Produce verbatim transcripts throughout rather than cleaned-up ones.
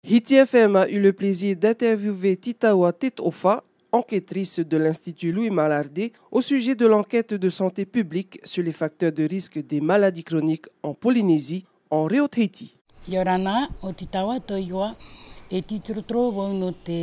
Hiti F M a eu le plaisir d'interviewer Titaoa Tetofa, enquêtrice de l'Institut Louis Malardé, au sujet de l'enquête de santé publique sur les facteurs de risque des maladies chroniques en Polynésie, en Reo Tahiti. ʻIa ora na, ʻo Titaoa tō iʻoa, e tītorotoro vau nō te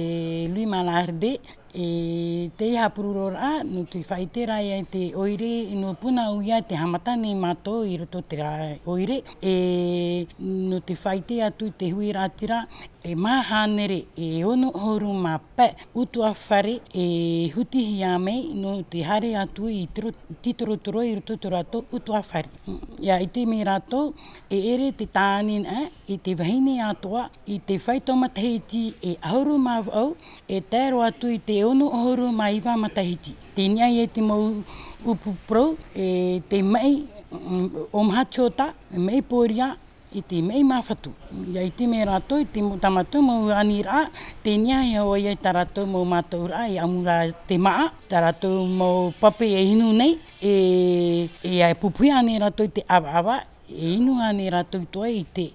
Louis Malardé, e te haʻapurororaʻa, nō te faʻaʻite ra ia i te ʻoire, nō Punaʻauia te haʻamata nei mātou i roto i terā ʻoire, e nō te faʻaʻite atu i te huiraʻatira, e maha hānere e ono ʻahuru mā pae ʻutuāfare e hutihia mai nō te haere atu i tiro-, tītorotoro i roto i tō rātou ʻutuāfare. ʻIa ʻite mai rātou, e ʻere te tāne, e, i te vahine atoʻa, i te faito matahiti e ʻahuru mā vaʻu, e tae roa atu i te ono ʻahuru mā iva matahiti. Tē niʻa ia i te mau ʻupu parau, e te maʻi, mm, ʻōmaha tiota, maʻi pōria, i te maʻi māfatu. ʻIa ʻite mai rātou, i te mau, tā mātou mau aniraʻa, tē niʻa ia ʻoia i tā rātou mau mātaʻuraʻa, e ʻamu ra te māʻa, tā rātou mau pape e inu nei, e, e ʻia pupuhi ānei rātou i te ʻavaʻava, e inu ānei rātou atoʻa i te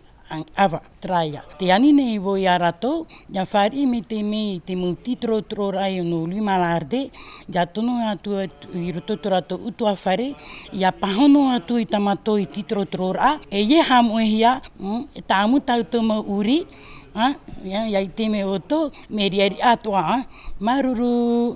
ʻava, terā ia. Tē ani nei vau ia rātou, ʻia fāriʻi mai te mea i te mau tītorotororaʻa nō Louis Malardé, ʻia tono atu i roto i tō rātou ʻutuāfare, ʻia pāhono atu i tā mātou tītorotororaʻa, e ʻia haʻamoʻehia, mm, e tāʻamu tā ʻoutou mau ʻurī, ā, ʻia, ʻia ʻite mai ʻoutou, mea riʻariʻa atoʻa, ā, māuruuru.